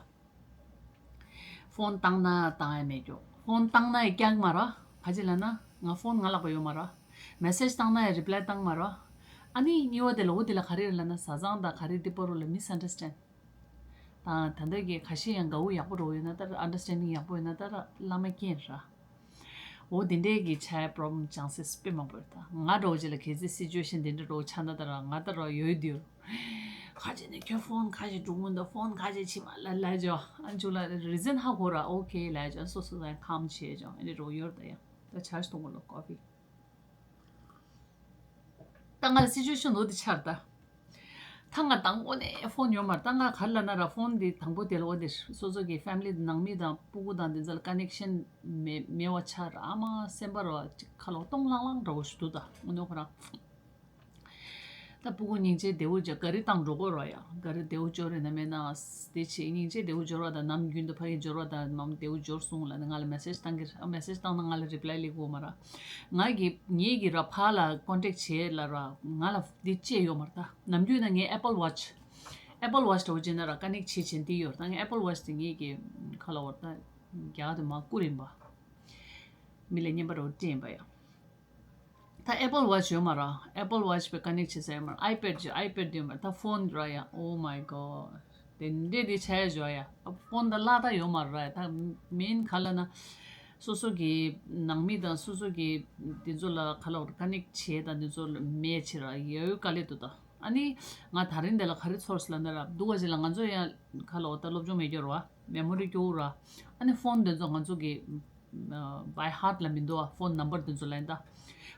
ཕོན་བཏང་ན་བཏང་ཡ་མེད་ཀྱོག་ཕོན་བཏང་ན་ཡ་རྐྱང་མ་ར། ག་ཅི་ལབ་ན་ང་ཕོན་ང་ལག་པ་ཡོད་མ་ར། མེ་སེ་ཇི་བཏང་ན་ཡང་རི་པ་ལའི་བཏང་མ་རོགས། ཨ་ནི་གཉིས་པ་དེ་ལ་འོ་དེ་ལ་ག་རེ་ལབ་ན་བཟའ་ཚང་དང་ག་རེ་འདི་བར་ལ་མི་སི་ཨན་ཌར་སི་ཊེན་ཌི། དང་ད་ལྟ་གི་ཁ་ཤས་ཡང་དགའ་བོ་ཡག་པོ་འགྲོ་ཡོད་ན་ད་ཨན་ཌར་སི་ཊེན་ཌིང་ཡག་པོ་ཡོད་ན་ད་བླ་མ་རྐྱེན་ར། འོ་དེ་འདྲའི་གི་ཆགས་པྲོབ་ལེམ་ཅན་སེ་སི་དཔེ་མང་པོ་ཡོད། ད་ང་འདྲ་བོ་ཅིག་ལ་གལ་སྲིད་སི་ཅུ་ཨེ་ཤན་དེ་འདྲ་འདྲ་བོ་ཆགས་ན་ད་ར་ང་ད་ར་ཡོད་དུས། ཁ་ཅིག་ནས་ཁྱོད་ཕོན་ཁ་ཅིག་འགྲོ་གི་འདུག་ཕོན་ཁ་ཅིག་ཕྱིན་མ་ལ་ལ་ཇོ། ཨ་ནི་ཅུ་ལ་རི་ཛན་ཧ་གོ་ར་ཨོ་ཁེ་ལ་ཇོ། སོ་སོ་དང་ཁམ་བྱེད་ཇོ། ཨ་ནི་འདྲ་བོ་ཡོད་ད་ཡ། ད་ཆ་ཞིག་གཏོང་གོ་ལོ་ཀོ་ཕི། ད་ང་ལ་སི་ཅུ་ཨེ་ཤན་འོ་དེ་ཆགས་ད། ད་ང་དང་པོ་ནས་ཕོན་ཡོད་མ་རེད། ད་ང་ག་རེ་ལབ་ན་ར་ཕོན་དེ་དང་པོ་དེ་ལ་འོ་དེ་སོ་སོ་གི་ཕེ་མི་ལི་ནང་མི་དང་སྤུ་གུ་དང་དེ་ཚོ་ལ་ཀ་ནེག་ཤན་མེད་མེད་པ་ཆགས་ར། ཨ་མ་སེམས་པ་ར་ཅིག་ཁ་ལོ་སྟོང་ལྷང་ལྷང་འདྲ་བོ་ཞིག་འདུག་ད་དངོས་གནས་ཁོ་རང་། ད་སྤུ་གུ་སྙིང་རྗེ་བདེ་བོ་བྱ་ག་རི་བཏང་འགྲོ་གོ་ར་ཡ། ག་རི་བདེ་བོ་འབྱོར་རེད་ན་མེད་ན་དེ་བྱེད་སྙིང་རྗེ་བདེ་བོ་འབྱོར་བ་དང་ནམ་རྒྱུན་དུ་ཕ་གི་འབྱོར་བ་དང་མམ་བདེ་བོ་འབྱོར་སོང་ལབ་ནས་ང་ལ་མེ་སེ་ཇི་བཏང་གི་ར། མེ་སེ་ཇི་བཏང་ན་ང་ལ་རི་པ་ལའི་སླེབས་ཀྱི་ཡོད་མ་ར། ང་གི་ངེད་ཀྱི་ར་ཕ་ལ་ཀོན་ཊེག་བྱེད་ལ་ར་ང་ལ་འདི་བཅས་ཡོད་མ་རེད། ད་ནམ་རྒྱུན་ན་ངའི་ཨེ་པལ་ཝ་ཆི་ཨེ་པལ་ཝ་ཆི་འདྲ་བོ་བྱས་ན་ར་ཀ་ནེག་བྱེད་བྱེད་འདི་ཡོད་རེད། ད་ངའི་ཨེ་པལ་ཝ་ཆི་དེ་ངེད་ཀྱི་ཁ་ལ་བར་ད་རྒྱ་གར་དུ་མ་བསྐུར་ཡིན་པ། མི་ལ་རྔན་པ་འདྲ་བོ་སྤྲད་ཡིན་པ་ཡ། ད་ཨེ་པལ་ཝ་ཆི་ཡོད་མ་ར། ཨེ་པལ་ཝ་ཆི་པའི་ཀ་ནེག་བྱེད་ས་ཡོད་མ་ར། ཨའི་པེ་ཌི་ཨའི་པེ་ཌི་ཡོད་མ་ར། ད་ཕོན་ར་ཡ། ཨོ་མའི་གོཌ། དེ་འདྲས་དེ་ཆ་ཡ་ཞོ་ཡ། ཕོན་ད་ལ་ད་ཡོད་མ་ར། ད་མེན་ག་ལ་ན། སོ་སོ་གི་ནང་མི་དང་སོ་སོ་གི་དེ་ཚོ་ལ་ག་ལ་བར་ཀ་ནེག་བྱེད་དང་དེ་ཚོ་ལ་མེད་ཆེ་ར་ཡ་ཡོད་དཀའ་ལས་འདུག་ད་ཨ་ནི་ང་ད་རིང་དེ་ལ་ག་རེ་ཚོར་སོང་ལབ་ན་ར་འདུག་བ་ཅིག་ལ་ང་ཚོ་ཡང་ག་ལ་འོ་ད་སློབ་སྦྱོང་མེད་རྒྱུ་ར་བ་མེ་མོ་རི་སྐྱོ་བོ་ར། ཨ་ནི་ཕོན་དེ་ཚོ་ང་ཚོ་གི་བའི་ཧར་ཊི་ལ་མི་འདུག་ཨ། ཕོན་ནམ་བར་དེ་ཚོ་ལ་ཡིན་ད།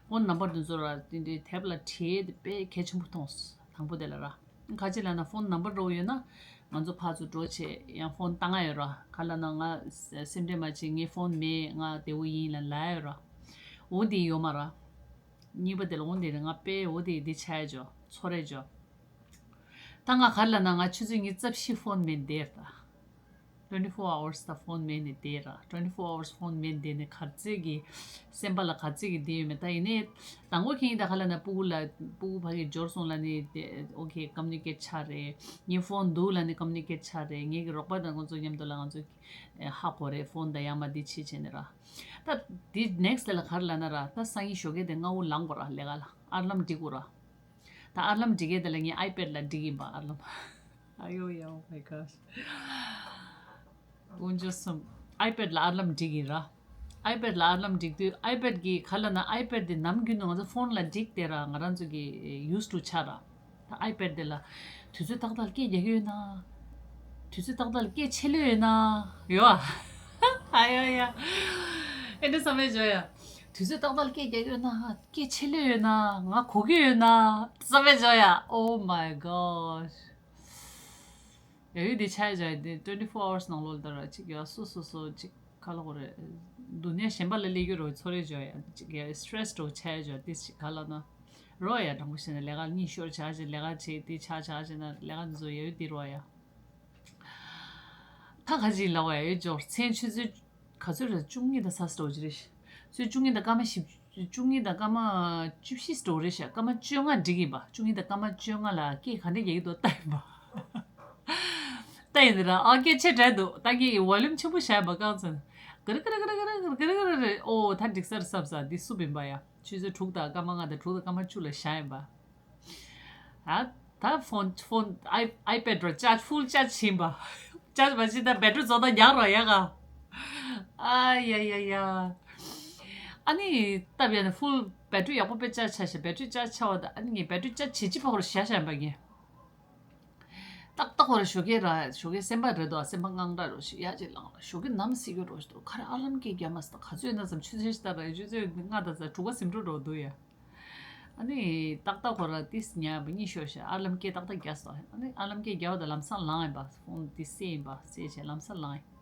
ཕོན་ནམ་བར་དེ་ཚོ་ར་དེ་འདྲའི་དེབ་ལ་བྲིས་ཏེ་དཔེ་གལ་ཆེན་པོ་མཐོང་སོང་དང་པོ་དེ་ལ་ར། ཁ་ཅིག་ལབ་ན་ཕོན་ནམ་བར་འདྲ་བོ་ཡོད་ན་ང་ཚོ་ཕར་ཚུར་འགྲོ་བྱེད་ཡང་ཕོན་བཏང་ང་ཡོད་ར། ག་ལབ་ན་ང་སེམས་ཁྲལ་མ་བྱེད། ངའི་ཕོན་མེད། ང་བདེ་བོ་ཡིན་ལབ་ལབ་ཡོད་ར། འོ་དེ་ཡོད་མ་ར། གཉིས་པ་དེ་ལ་འོ་དེ་རེད། ང་དཔེ་འོ་དེ་དེ་ཆ་ཡ་ཇོ། ཚོར་རེ་ཇོ། ད་ང་ག་རེ་ལབ་ན་ང་ཆུ་ཚོད་ཉི་ཤུ་རྩ་བཞི་ཕོན་མེད་བསྡད་ད། ཊུ་ཝེན་ཊི་ཕོར་ཨ་ཝར་སི་ད་ཕོན་མེད་ནས་བསྡད་ར། ཊུ་ཝེན་ཊི་ཕོར་ཨ་ཝར་སི་ཕོན་མེད་བསྡད་ནས་ག་ཚོད་ཀྱི་སེམས་པ་ལ་ག་ཚོད་ཀྱི་བསྡད་ཡོད་མེད། ད་ཡིན་ནའི་དང་པོ་ཁེ་ཡིན་ད་ག་རེ་ལབ་ན་སྤུ་གུ་ལ་སྤུ་གུ་ཕ་གི་འབྱོར་སོང་ལབ་ནས་དེ་ཨོ་ཁེ་ཀམ་ནི་ཀེཊ་ཆགས་རེད། ངའི་ཕོན་འདུག་ལབ་ནས་ཀམ་ནི་ཀེཊ་ཆགས་རེད། ངེད་ཀྱི་རོགས་པ་དང་ང་ཚོ་མཉམ་དུ་ལ་ང་ཚོ་ཧ་གོ་རེད། ཕོན་ད་ཡར་མར་འདི་བྱེད་བྱས་ནས་ར། ད་འདི་ནེག་སི་ཊི་དེ་ལ་ག་རེ་ལབ་ན་ར། ད་སང་ཉིན་ཞོགས་ཀས་དེ་སྔ་བོ་ལངས་དགོས་ར། ལས་ཀ་ལ་ཨར་ལམ་སྒྲིག་དགོས་ར། ད་ཨར་ལམ་སྒྲིག་ཡས་དེ་ལ་ངས་ཨའི་པེ་ཌི་ལ་སྒྲིག་ཡིན་པ་ཨར་ལམ། ཨ་ཡོ་ཡ། Oh my gosh. དཀོན་མཆོག་གསུམ། ཨའི་པེ་ཌི་ལ་ཨར་ལམ་སྒྲིག་ཡིན་ར། ཨའི་པེ་ཌི་ལ་ཨར་ལམ་སྒྲིག་དུས་ཨའི་པེ་ཌི་གི་ག་ལབ་ན་ཨའི་པེ་ཌི་དེ་ནམ་རྒྱུན་དུ་ང་ཚོ་ཕོན་ལ་སྒྲིག་དེ་ར་ང་རང་ཚོ་གི་ཡུ་སི་ཊུ་ཆགས་ར། ད་ཨའི་པེ་ཌི་དེ་ལ་དུས་ཚོད་ཏག་ཏག་ལ་སྐད་རྒྱག་གི་ཡོད་ན། དུས་ཚོད་ཏག་ཏག་ལ་སྐད་ཆད་ལོས་ཡོད་ན། ཡོད་ཨ། ཨ་ཡ་ཡ། ཨེ་འདྲ་བསམ་པའི་བྱོས་ཡ། དུས་ཚོད་ཏག་ཏག་ལ་སྐད་རྒྱག་གི་ཡོད་ན། སྐད་ཆད་ལོས་ཡོད་ན། ང་གོ་གི་ཡོད་ན་བསམ་པའི་བྱོས་ཡ། Oh my gosh. ཡ་ཡུལ་འདི་ཆ་ཡ་ཆ་ཡ་འདི་ཊུ་ཝེན་ཊི་ཕོར་ཨ་ཝར་སི་ནང་ལོགས་ལ་ད་ར་ཅིག་ཡ་སོ་སོ་སོ་ཅིག་ག་ལ་གོ་རེ། སྡུག་བསྔལ་གཞན་པ་ལ་སླེབས་རྒྱུ་རོ་ཚོར་རེ་བྱོས་ཡ། ཅིག་ཡ་སི་ཊེ་རེ་སི་འདྲ་བོ་ཆ་ཡ་ཆ་ཡ་འདི་ཅིག་ག་ལ་ན། རོ་ཡ་དྲང་པོ་བཤད་ན་ལས་ཀ་གཉིད་ཤོར་བྱ་བྱེད་ལས་ཀ་བྱེད་འདི་ཆ་བྱ་བྱེད་ན་ལས་ཀ་འདི་ཚོ་ཡ་ཡུལ་འདི་རོ་ཡ། ད་ག་ཅིག་ལབ་པ་ཡ་ཡུལ་འབྱོར་མཚན་ཆུ་ཚོད་ག་ཚོད་རེད། བཅུ་གཉིས་དང་ས་སི་འདྲ་བོ་ཅིག་རེད། ཆུ་ཚོད་བཅུ་གཉིས་དང་སྐར་མ་བཞི་བཅུ་གཉིས་དང་སྐར་མ་བཅུ་བཞི་འདྲ་བོ་རེད་ཤག་སྐར་མ་བཅོ་ལྔ་འགྲིག་ཡིན་པ། བཅུ་གཉིས་དང་སྐར་མ་བཅོ་ལྔ་ལ་སྐད་ག་འདྲ་རྒྱག་གི་འདུག་ལྟ་ཡིན་པ། ལྟ་ཡིན་ད་ར། ཨ་སྐད་ཆེ་དྲགས་འདུག་ད་ངས་ཝོ་ལུམ་ཆེན་པོ་བཞག་ཡིན་པ། རྐང་ཚ་ག་རེ་ག་རེ་ག་རེ་ག་རེ་ག་རེ་ག་རེ་ག་རེ། ཨོ་ད་འགྲིག་ས་རེད་བསམ་ས། འདི་སུབ་ཡིན་པ་ཡ། ཆུ་ཚོད་དྲུག་དང་སྐར་མ་ལྔ་དང་དྲུག་དང་སྐར་མ་བཅུ་ལ་བཞག་ཡིན་པ། ཨ། ད་ཕོན་ཕོན་ཨའི་ཨའི་པེ་ཌི་ར་ཅར་ཇི་ཕུལ་ཅར་ཇི་བྱིན་པ། ཅར་ཇི་མ་བྱིན་ད་བེ་ཊི་རི་རྫོགས་ད་ཉར་རོ་ཡ་ག་ཨ་ཡ་ཡ་ཡ། ཨ་ནི་སྟབས་ཡག་ནས་ཕུལ་བེ་ཊི་རི་ཡག་པོ་དཔེ་ཅར་ཇི་ཆགས་ཤག་བེ་ཊི་རི་ཅར་ཇི་ཆགས་པ་ད་ཨ་ནི་ངས་བེ་ཊི་རི་ཅར་ཇི་བྱེད་ཅི་ཕ་ཁོ་ར་བཞག་བཞག་ཡིན་པ་ངས། ཏག་ཏག་ཁོ་ར་ཞོགས་ཀས་ར་ཞོགས་ཀས་སེམས་པ་རེད་དོ། སེམས་པ་དངངས་སྐྲག་རོ་ཞིག་ཡ་ཅིག་ལངས་ར་ཞོགས་ཀས་ནམ་སྲིད་ཀྱི་རོ་ཞིག་འདུག་ག་རེ་ཨ་ལམ་སྐད་རྒྱག་མ་སྲིད་ད་ག་ཚོད་ཡིན་ན་བསམ། ཆུ་ཚོད་ཤི་ད་ར་ཆུ་ཚོད་ལྔ་དང་ཙམ་དྲུག་པ་ཟིན་འགྲོ་འགྲོ་འདུག་ཡ། ཨ་ནི་ཏག་ཏག་ཁོ་ར་ཏིས་ཉལ་བ་གཉིད་ཤོར་ཤག་ཨ་ལམ་སྐད་ཏག་ཏག་རྒྱག་སོང་། ཨ་ནི་ཨ་ལམ་སྐད་རྒྱག་པ་དང་ལམ་སང་ལངས་ཡིན་པ། ཕོན་དེ་སེ་ཡིན་པ་སེ་བྱས་ལམ་སང་ལངས་ཡིན།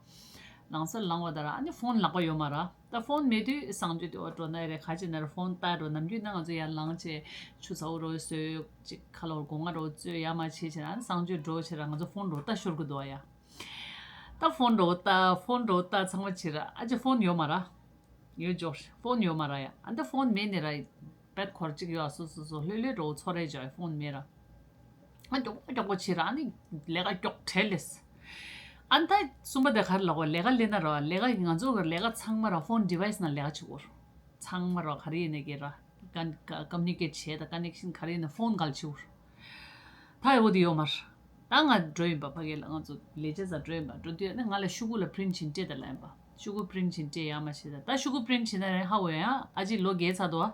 ལམ་སང་ལངས་པ་དང་ར་ཨ་ནི་ཕོན་ལག་པ་ཡོད་མ་ར། ད་ཕོན་མེད་དུས་གསང་སྤྱོད་དེ་འོ་འགྲོ་ན་རེད། ག་ཅི་ན་རེད། ཕོན་ལྟ་འགྲོ། ནམ་རྒྱུན་ན་ང་ཚོ་ཡར་ལངས་བྱས་ཆུ་ཚ་བོ་རོ་བཟོས་ཅིག་ཁ་ལོར་སྒོ་ང་རོ་བཙོས་ཡར་མར་བྱས་བྱས་ན་ཨ་ནི་གསང་སྤྱོད་འགྲོ་བྱས་ར་ང་ཚོ་ཕོན་འགྲོ་ལྟ་ཤོར་གི་འདུག་ཨ་ཡ། ད་ཕོན་འགྲོ་ལྟ་ཕོན་འགྲོ་ལྟ་ཚང་མ་བྱས་ར་ཨ་ཅེ་ཕོན་ཡོད་མ་ར། ཡོད་འཇོག་ཕོན་ཡོད་མ་ར་ཡ། ཨ་ད་ཕོན་མེད་ནི་ར། བེད་ཁོར་གཅིག་ཡོད་སོ་སོ་སོ་ལྷོད་ལྷོད་འགྲོ་ཚོར་རེ་འཇོག་ཕོན་མེད་ར། ཨ་མགྱོགས་པོ་མགྱོགས་པོ་བྱེད་ར་ཨ་ནི་ལས་ཀ་མགྱོགས་བྲེལ་ལེས། ཨ་ད་གསུམ་པ་དེ་ག་རེ་ལབ་དགོས། ལས་ཀ་ལས་ན་ར་ལས་ཀ་ང་ཚོ་གི་ལས་ཀ་ཚང་མ་ར་ཕོན་ཌི་ཝའི་སི་ནང་ལས་ཀ་བྱེད་དགོས་ར། ཚང་མ་ར་ག་རེ་ཡིན་ནས་ཀྱི་ར། ཀམ་ཀམ་མུ་ནི་ཀེཊ་བྱས་དང་ཀ་ནེག་ཤན་ག་རེ་ཡིན་ན་ཕོན་ག་ལ་བྱེད་དགོས། ད་ཡོད་དེ་ཡོད་མ་རེད། ད་ང་འགྲོ་ཡིན་པ། ཕ་གི་ལ་ང་ཚོ་ལས་བྱེད་ས་འགྲོ་ཡིན་པ། འགྲོ་དུས་ནི་ང་ལ་ཤོག་གུ་ལ་པི་རིན་ཊི་བྱིན་སྤྲད་དང་ལབ་ཡིན་པ། ཤོག་གུ་པི་རིན་ཊི་བྱིན་སྤྲད་ཡག་མ་བྱེད་ད། ད་ཤོག་གུ་པི་རིན་ཊི་བྱིན་ན་རེད། ཧ་གོ་ཡ། ཨ་ཅེ་ལོ་རྒས་ཚར་འདུག་ཨ།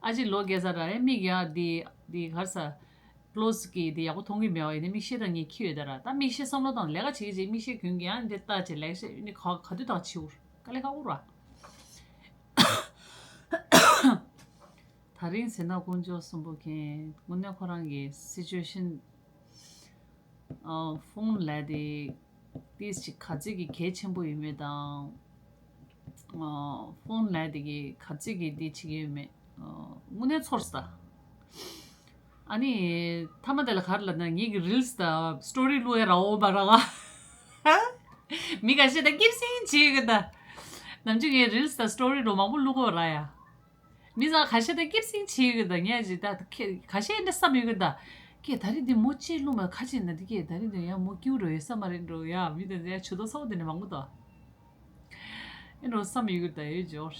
ཨ་ཅེ་ལོ་རྒས་ཚར་ར་རེད། མིག་ཡ་འདི་འདི་གར་ས་ཀློ་སི་གི་འདི་ཡག་པོ་མཐོང་གི་མེད་པ་ཡིན་ན། མིག་ཤེལ་དང་ངས་འཁྱེར་ཡོད་ད་ར། ད་མིག་ཤེལ་བསམ་བློ་བཏང་ལས་ཀ་བྱེད་ཀྱི་བྱེད། མིག་ཤེལ་གྱོན་གྱི་ཡང་འདི་ལྟ་བྱེད། ལས་ཀ་བྱེད་འདི་ག་ག་དུས་ད་བྱེད་འུར་དཀའ་ལས་ཁག་འུར་ར། ད་རིང་ཟེར་ན་དཀོན་མཆོག་གསུམ་པོ་མཁྱེན། དངོས་གནས་ཁོ་རང་གི་སི་ཅུ་ཨེ་ཤན། ཨ། ཕོན་ལབ་དེ་ཏིས་ཅིག་ག་ཚོད་ཀྱི་གལ་ཆེན་པོ་ཡོད་མེད་དང་། ཨ། ཕོན་ལབ་དེ་གི་ག་ཚོད་ཀྱི་འདི་བྱེད་ཀྱི་ཡོད་མེད། ཨ། དངོས་གནས་ཚོར་སོང་ད། ཨ་ནི་མཐའ་མ་དེ་ལ་ག་རེ་ལབ་ན། ངེད་ཀྱི་རིལ་སི་དང་སི་ཊོ་རི་བླུག་ཡ་རག་འོང་མ་རག་ག་མི་ཁ་ཤས་ད་སྐྱིད་སེང་བྱེད་ཀྱི་ད། ནམ་རྒྱུན་ངས་རིལ་སི་དང་སི་ཊོ་རི་འདྲ་མང་པོ་བླུག་གི་ཡོད་ར་ཡ། མི་ཚང་ཁ་ཤས་ད་སྐྱིད་སེང་བྱེད་ཀྱི་ད། ངས་ཅི་ད་ཁ་ཤས་འདྲ་བསམ་ཡོད་ཀྱི་ད། ཀྱེ་ད་རེས་འདི་མོ་ཅེས་བླུག་མ་ཁ་ཅིག་ན་འདི་ཀྱེ་ད་རེས་འདི་ཡང་མོ་སྐྱིད་འགྲོ་ཡོད་ས་མ་རེད་འགྲོ་ཡ། མི་དེ་ཚོ་ཡ་ཇུས་གཏོགས་ཚ་བོ་དེ་འདྲ་མང་པོ་འདུག་ཨེ་འགྲོ་བསམ་ཡོད་ཀྱི་ད་ཡོད་འབྱོར།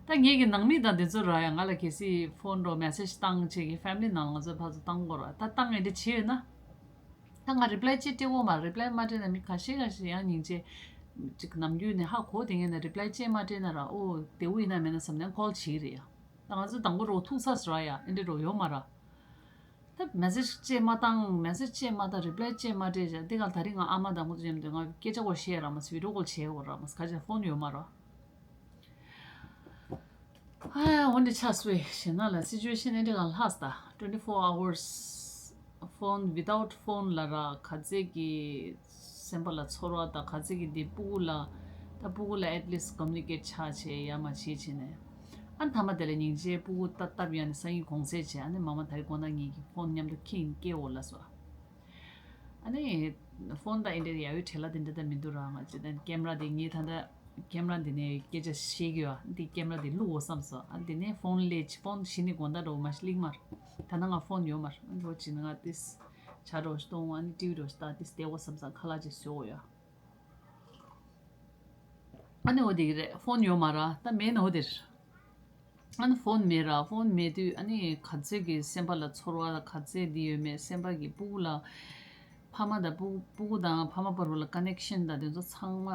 ད་ངེད་ཀྱི་ནང་མི་དང་དེ་ཚོ་ར་ཡ་ང་ལ་གལ་སྲིད་ཕོན་འགྲོ་མེ་སེ་ཇི་བཏང་བྱེད་ཀྱི་ཕེ་མི་ལི་ནང་ང་ཚོ་ཕར་ཚུར་བཏང་དགོས་ར། ད་བཏང་ངས་འདི་བྱེད་ཡོད་ན། ད་ང་རི་པི་ལའི་ཅིག་སྤྲད་དགོས་མ་རེད། རི་པི་ལའི་མ་སྤྲད་ན་མི་ཁ་ཤས་ཁ་ཤས་ཡང་སྙིང་རྗེ་ཅིག་ནམ་རྒྱུན་ནས་ཧ་གོ་དེ་ངས་ན་རི་པི་ལའི་ཅིག་མ་སྤྲད་ན་ར། ཨོ་བདེ་བོ་ཡིན་ན་མེད་ན་བསམ་ནས་ཀོལ་བྱེད་ཀྱི་རེད་ཡ། ད་ང་ཚོ་དང་པོ་རོ་ཐུག་ས་སུ་ར་ཡ་ཨེ་འདྲ་རོ་ཡོད་མ་ར། ད་མེ་སེ་ཇི་ཅིག་མ་བཏང་། མེ་སེ་ཇི་ཅིག་མ་བཏང་། རི་པི་ལའི་ཅིག་མ་སྤྲད་བྱ། འདི་ག་ད་རིང་ང་ཨ་མ་དང་ཁོ་ཚོ་མཉམ་དུ་ང་སྐད་ཆ་སྐོར་བཤད་ར་མ་སོང་། བི་ཌི་ཡོ་ཀོལ་བྱེད་དགོས་ར་མ་སོང་། ག་ཅི་ཕོན་ཡོད་མ་ར། ཧ། འོ་འདི་ཆགས་སོང་བས། གཞན་ན་ལ་སི་ཅུ་ཨེ་ཤན་ཨེ་འདྲ་གང་ལྷག་ད། ཊུ་ཝེན་ཊི་ཕོར་ཨ་ཝར་སི་ཕོན། ཝི་དའུཊ་ཕོན་ལ་ར་ག་ཚད་ཀྱི་སེམས་པ་ལ་ཚོར་བ་དང་ག་ཚད་ཀྱི་འདི་སྤུ་གུ་ལ། ད་སྤུ་གུ་ལ་ཨེཊ་ལིསཊ་ཀོམ་མུ་ནི་ཀེཊ་ཆ་བྱེད་ཡ་མ་བྱེད་བྱེད་ནས། ཨ་མཐའ་མ་དེ་ལ་སྙིང་རྗེ་སྤུ་གུ་ལྟ་བཏབ་ཡ་ནས་སང་ཉིན་གུང་སེང་བྱས། ཨ་ནི་མ་མ་ད་རེས་དགོང་དག་ངེད་ཀྱི་ཕོན་མཉམ་དུ་ཁྱེར་སྐྱེལ་འོ་ལ་སོ། ཨ་ནི་ཕོན་དང་ཨེ་འདྲའི་ཡ་ཡོད་བྲེལ་བ་དེ་འདྲ་ད་མི་འདུག་ར། ང་ཅི་ད་ཀེམ་ར་དེ་ངས་ད་ལྟ་ཀེམ་ར་འདི་ནས་སྐད་ཆ་བཤད་ཀྱི་ཡོད། འདི་ཀེམ་ར་འདི་བླུག་འོ་བསམ་སོང་། ཨ་འདི་ནས་ཕོན་ལས་ཕོན་གཞི་ནས་དགོང་དག་འགྲོ་མ་ཤི་ལིག་མར། ད་ནང་ང་ཕོན་ཡོད་མར། འགྲོ་ཅི་ན་ང་ཏིས་ཇ་འགྲོ་ཞིག་གཏོང་། ཨ་ནི་ཊི་ཝི་འགྲོ་ཞིག་ལྟ། ཏིས་བསྡད་འོ་བསམ་སོང་། ཁ་ལག་ཅིག་བཟོས་འོ་ཡ། ཨ་ནི་འོ་དེ་གི་རེད། ཕོན་ཡོད་མ་ར། ད་མེད་ན་འོ་དེ་རེད། ཨ་ནི་ཕོན་མེད་ར། ཕོན་མེད་དུས་ཨ་ནི་ག་ཚོད་ཀྱི་སེམས་པ་ལ་ཚོར་བ་ག་ཚོད་འདི་ཡོད་མེད། སེམས་པ་གི་སྤུ་གུ་ལ་ཕ་མ་དང་སྤུ་སྤུ་གུ་དང་ཕ་མ་བར་བ་ལ་ཀ་ནེག་ཤན་དང་དེ་ཚོ་ཚང་མ་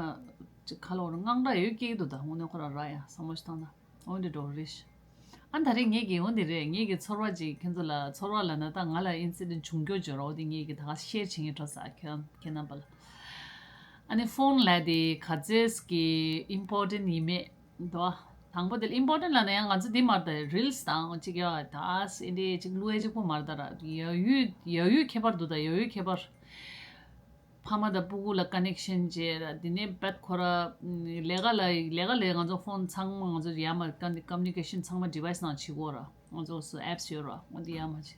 ཅིག་ཁ་ལོ་ར་དངངས་སྐྲག་ཡོད་སྐྱེ་གི་འདུག་ད་དངོས་གནས་ཁོ་རང་ར་ཡ་བསམ་བློ་ཞིག་བཏང་ན་འོ་འདི་འགྲོ་རེད། ཨ་ད་རེས་ངེད་ཀྱི་འོ་འདི་རེད། ངེད་ཀྱི་ཚོར་བ་ཅིག་ཁྱེད་ཚོ་ལ་ཚོར་བ་ལ་ན། ད་ང་ལ་ཨིན་སི་ཌེན་ཊི་བྱུང་རྒྱུ་བརྗོད་ར། འོ་འདི་ངེད་ཀྱི་ད་ག་ཤེར་བྱེད་ངེས་འགྲོ་ས་ཁྱེད་ཁྱེད་རྣམ་པ་ལ། ཨ་ནི་ཕོན་ལབ་དེ་ག་ཚོད་ཀྱི་ཨིམ་པོར་ཊེན་ཊི་ཡིན་མེད། འདུག་ཨ། དང་པོ་དེ་ལ་ཨིམ་པོར་ཊེན་ཊི་ལབ་ན་ཡང་ང་ཚོ་འདི་མར་ད་རིལ་སི་དང་ཅིག་ཡ་ད་ཨ་སི་ཨེ་འདྲའི་ཅིག་བླུག་ཡ་ཅིག་པོ་མར་ད་ར། ཡ་ཡུལ་ཡ་ཡུལ་ཁྱད་པར་འདུག་ད་ཡ་ཡུལ་ཁྱད་པར། ཕ་མ་དང་སྤུ་གུ་ལ་ཀ་ནེག་ཤན་བྱས་ར། དེ་ནས་བད་ཁོ་ར་ལས་ཀ་ལ་ལས་ཀ་ལས་ང་ཚོ་ཕོན་ཚང་མ་ང་ཚོ་ཡ་མ་ཀ་ནི་ཀོམ་མུ་ནི་ཀེ་ཤན་ཚང་མ་ཌི་ཝའི་སི་ནང་བྱེད་དགོས་ར། ང་ཚོ་སུ་ཨེབ་སི་ཡོད་ར། འོ་འདི་ཡ་མ་བྱེད།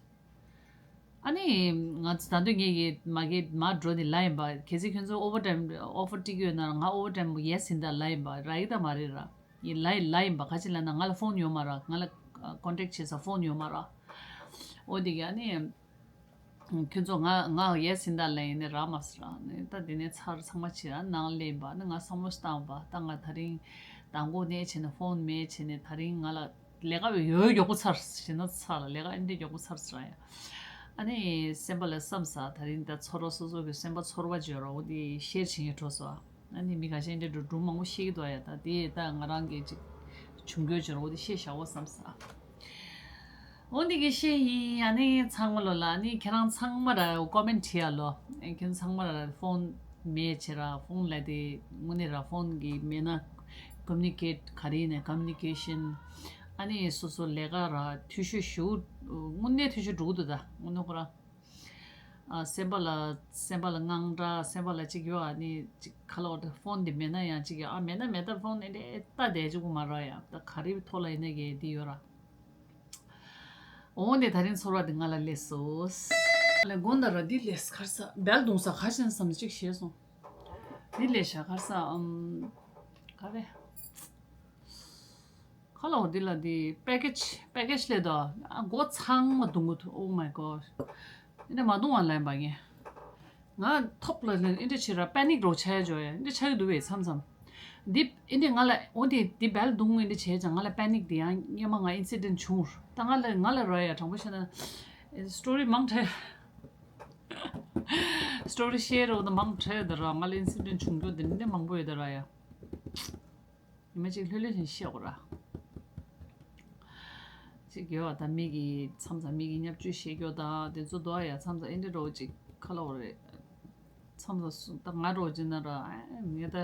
ཨ་ནི་ང་ཚོ་ད་དུང་ངེད་ཀྱི་མ་གི་མ་འགྲོ་ནི་ལ་ཡིན་པ། གལ་སྲིད་ཁྱོད་ཚོ་ཨོ་ཝར་ཊེམ་ཨོ་ཕར་སྤྲད་ཀྱི་ཡོད་ན་ང་ཨོ་ཝར་ཊེམ་ཡེ་སི་ཡིན་ད་ལ་ཡིན་པ། ར་ཡི་ད་མ་རེད་ར། ཡི་ལ་ཡི་ལ་ཡིན་པ། ག་ཅི་ལ་ན་ང་ལ་ཕོན་ཡོད་མ་ར། ང་ལ་ཀོན་ཊེག་བྱེད་ས་ཕོན་ཡོད་མ་ར། འོ་དེ་ག་ཨ་ནི་ཁྱོད་ཚོ་ང་ང་ཡེ་སི་ཡིན་ད་ལ་ཡིན་ནི་ར་མ་སི་ར་ནི་ད་དེ་ནས་ཚར་ཚང་མ་བྱེད་ར་ནང་ལེན་པ་ནི་ང་བསམ་བློ་བཏང་བ། ད་ང་ད་རིང་དང་པོ་ནས་བྱས་ནས་ཕོན་མེད་བྱས་ནས་ད་རིང་ང་ལ་ལས་ཀ་ཡོད་མགྱོགས་པོ་ཚར་ཟེར་ན་ཚར་ལ་ལས་ཀ་ཨེ་འདྲ་མགྱོགས་པོ་ཚར་ཟེར་ཡ། ཨ་ནི་སེམས་པ་ལ་བསམ་ས། ད་རིང་ད་ཚོར་བ་སོ་སོ་གི་སེམས་པ་ཚོར་བ་བརྗོད་རོགས་འདི་ཤེར་བྱེད་ཉེ་འགྲོ་སོ། ཨ་ནི་མི་ཁ་ཤས་འདྲ་འགྲོ་འགྲོ་མང་པོ་ཤེས་ཀྱི་འདུག་ཡ། ད་དེ་ད་ང་རང་གི་ཅིག་བྱུང་རྒྱུ་བརྗོད་རོགས་འདི་ཤེས་བྱའོ་བསམ་ས། འོ་འདི་གི་ཤེས་ཡིན། ཨ་ནི་ཚང་མ་ལོ་ལ་ཨ་ནི་ཁྱེད་རང་ཚང་མ་ར་ཀོ་མེན་བྲིས་ཡ་ལོ། ཨ་ཁྱེད་ཚང་མ་ར་ཕོན་མེད་བྱེད་ར། ཕོན་ལ་དེ་དངོས་གནས་ར་ཕོན་གི་མེད་ན་ཀོམ་མུ་ནི་ཀེཊ་ག་རེ་ཡིན་ནས་ཀོམ་མུ་ནི་ཀེ་ཤན། ཨ་ནི་སོ་སོ་ལས་ཀ་ར་འཐུས་ཤོར་ཞུ་དངོས་གནས་འཐུས་ཤོར་འགྲོ་གི་འདུག་ད་དངོས་གནས་ཁོ་ར། ཨ་སེམས་པ་ལ་སེམས་པ་ལ་དངངས་སྐྲག་སེམས་པ་ལ་ཅིག་ཡོད། ཨ་ནི་ཅིག་ཁ་ལོ་ད་ཕོན་འདི་མེད་ན་ཡང་ཅིག་ཡོད། ཨ་མེད་ན་མེད་ད་ཕོན་འདི་འདྲའི་ལྟ་བསྡད་ཅིག་གོ་མ་ར་ཡ། ད་ག་རེ་ཐོག་ལ་ཡིན་ན་གི་འདི་ཡོད་ར། འོ་འདི་ད་རིང་ཚོར་བ་འདི་ང་ལ་སླེབས་སོང་། ལས་དགོང་དག་ར་འདི་ལས་ཁར་ས་བལ་གདུང་ས་ཁ་ཤས་བསམ་ཅིག་ཤེས་སོང་། འདི་ལས་ཤ་ཁར་ས་ཨམ་ག་རེ། ཁ་ལོ་འདི་ལ་འདི་པེ་ཀེ་ཇི་པེ་ཀེ་ཇི་ལས་དོ། ཨ་མགོ་ཚང་མ་གདུང་གི་འདུག Oh my God. འདི་མ་གདུང་བ་ལན་པ་ངས། ང་ཐོབ་ལ་ལན་འདི་འདྲ་བྱེད་ར་པེ་ནིག་རོ་ཆ་ཡ་འཇོ་ཡ་འདི་ཆ་གི་འདུག་བས་མཚམས་མཚམས། འདི་ཨེ་འདི་ང་ལ་འོ་དེ་འདི་བལ་རྡུང་ངོས་འདི་བྱས་ཙང་ང་ལ་པེ་ནིག་འདི་ཡང་སྔོན་མ་ང་ཨིན་སི་ཌེན་ཊི་བྱུང་། ད་ང་ལ་ང་ལ་ར་ཡ་དྲང་པོ་བཤད་ན་སི་ཊོ་རི་མང་དྲགས། སི་ཊོ་རི་ཤེར་འོ་ད་མང་དྲགས་ད་ར། ང་ལ་ཨིན་སི་ཌེན་ཊི་བྱུང་རྒྱུ་འདི་འདྲ་མང་པོ་ཡོད་ད་ར་ཡ། ཉི་མ་གཅིག་ལྷོད་ལྷོད་བཞིན་བཤད་དགོས་ར། ཅིག་ཡོད་ད། མི་གི་མཚམས་མཚམས་མི་གི་བརྙས་བཅོས་བཤད་རྒྱུ་དང་དེ་ཚོ་འདུག་ཡ། མཚམས་མཚམས་ཨེ་འདྲ་འདྲ་བོ་ཅིག་ཁ་ལོ་རེད། མཚམས་མཚམས་སུ་ད་ང་འདྲ་བོ་ཅིག་ན་ར་ཨེ་ངས་ད་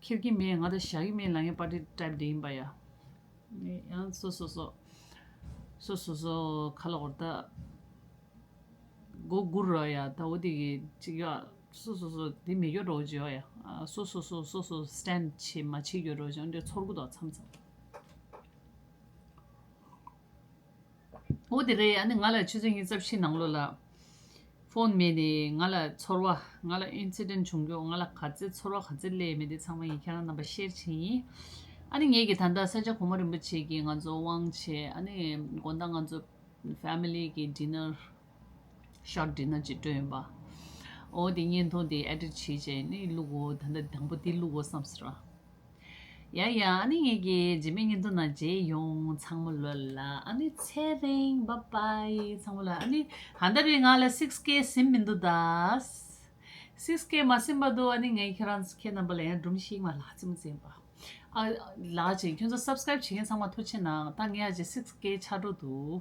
ཁྱེར་གྱི་མེད། ང་ད་བཞག་གི་མེད་ལབ་མཁན་པར་ཊི་ཊའིབ་དེ་ཡིན་པ་ཡ། ཡང་སོ་སོ་སོ་སོ་སོ་སོ་ཁ་ལོ་ར་ད། མགོ་སྒུར་རོགས་ཡ། ད་འོ་དེ་གི་ཅིག་ཡ། སོ་སོ་སོ་དེ་མི་ཡོད་རོགས་ཅིག་ཡོད་ཡ། ཨ་སོ་སོ་སོ་སོ་སོ་སི་ཊེན་ཌི་བྱེད་མ་བྱེད་ཡོད་རོགས་ཅིག་འདྲ་ཚོར་གི་འདུག་མཚམས་མཚམས། འོ་དེ་རེད། ཨ་ནི་ང་ལ་ཆུ་ཚོད་ཉི་ཤུ་རྩ་བཞི་ནང་ལོགས་ལ་ཕོན་མེད་ནས་ང་ལ་ཚོར་བ། ང་ལ་ཨིན་སི་ཌེན་ཊི་བྱུང་རྒྱུ། ང་ལ་ག་ཚད་ཚོར་བ་ག་ཚད་སླེབས་མེད་དེ་ཚང་མ་ཡིན་ཁྱེད་རང་རྣམ་པ་ཤེར་བྱེད་ཡིན། ཨ་ནི་ངེད་ཀྱི་ད་ལྟ་ས་སྐྱ་གོང་མ་རིན་པོ་ཆེ་གིས་ང་ཚོ་དབང་ཆེ། ཨ་ནི་དགོང་དག་ང་ཚོ་ཕེ་མི་ལི་གི་ཌི་ནར། ཤོཊ་ཌི་ནར་ཅིག་སྤྲོད་ཡིན་པ། འོ་དེ་བརྙན་ཐུང་དེ་ཨེ་ཌིཊ་བྱས་བྱས་ནི་བླུག་གོ། ད་ལྟ་དང་པོ་དེ་བླུག་གོ་བསམ་ཟེར་བ། ཡ་ཡ། ཨ་ནི་ངེད་ཀྱི་རྗེས་མའི་བརྙན་ཐུང་ནང་མཇལ་ཡོང་། ཚང་མ་ལོ་ལ་ཨ་ནི་ཚེ་རིང་། བཱའི་བཱའི་ཚང་མ་ལ། ཨ་ནི་ཧ་ད་རེ་ང་ལ་སིག་སི་ཀེ་ཟིན་མི་འདུག་ད། སིག་སི་ཀེ་མ་ཟིན་པ་འདུག་ཨ་ནི་ངས་ཁྱེད་རང་ཁྱེད་རྣམ་པ་ལ་ཡང་སྒྲུང་ཞིག་མ་ལ་ཙི་མ་ཙི་ཡིན་པ། ཨ་ལགས་ཅིག་ཁྱོད་ཚོ་སབ་སི་ཀ་རེབ་བྱེད་མཁན་ཚང་མ་ཐུགས་རྗེ་གནང་། ད་ངས་ཨ་ཅེ་སིག་སི་ཀེ་ཆགས་འགྲོ་འདུག་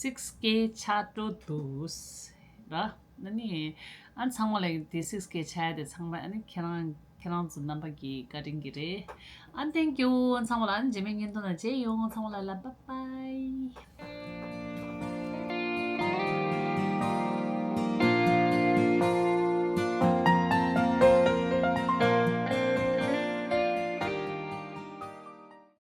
སིག་སི་ཀེ་ཆགས་འགྲོ་འདུག་ར། ཨ་ནི་ཨ་ཚང་མ་ལ་དེ་སིག་སི་ཀེ་ཆགས་ཡ་དེ་ཚང་མ་ཨ་ནི་ཁྱེད་རང་ཁྱེད་རང་ཚོ་རྣམ་པ་གི་བཀའ་དྲིན་གྱིས་རེད། ཨ་ནི་ཐེང་ཀིའུ། ཚང་མ་ལ་ཨ་ནི་རྗེས་མའི་བརྙན་ཐུང་ལ་མཇལ་ཡོང་། ཚང་མ་ལ་ལ་བཱའི་བཱའི།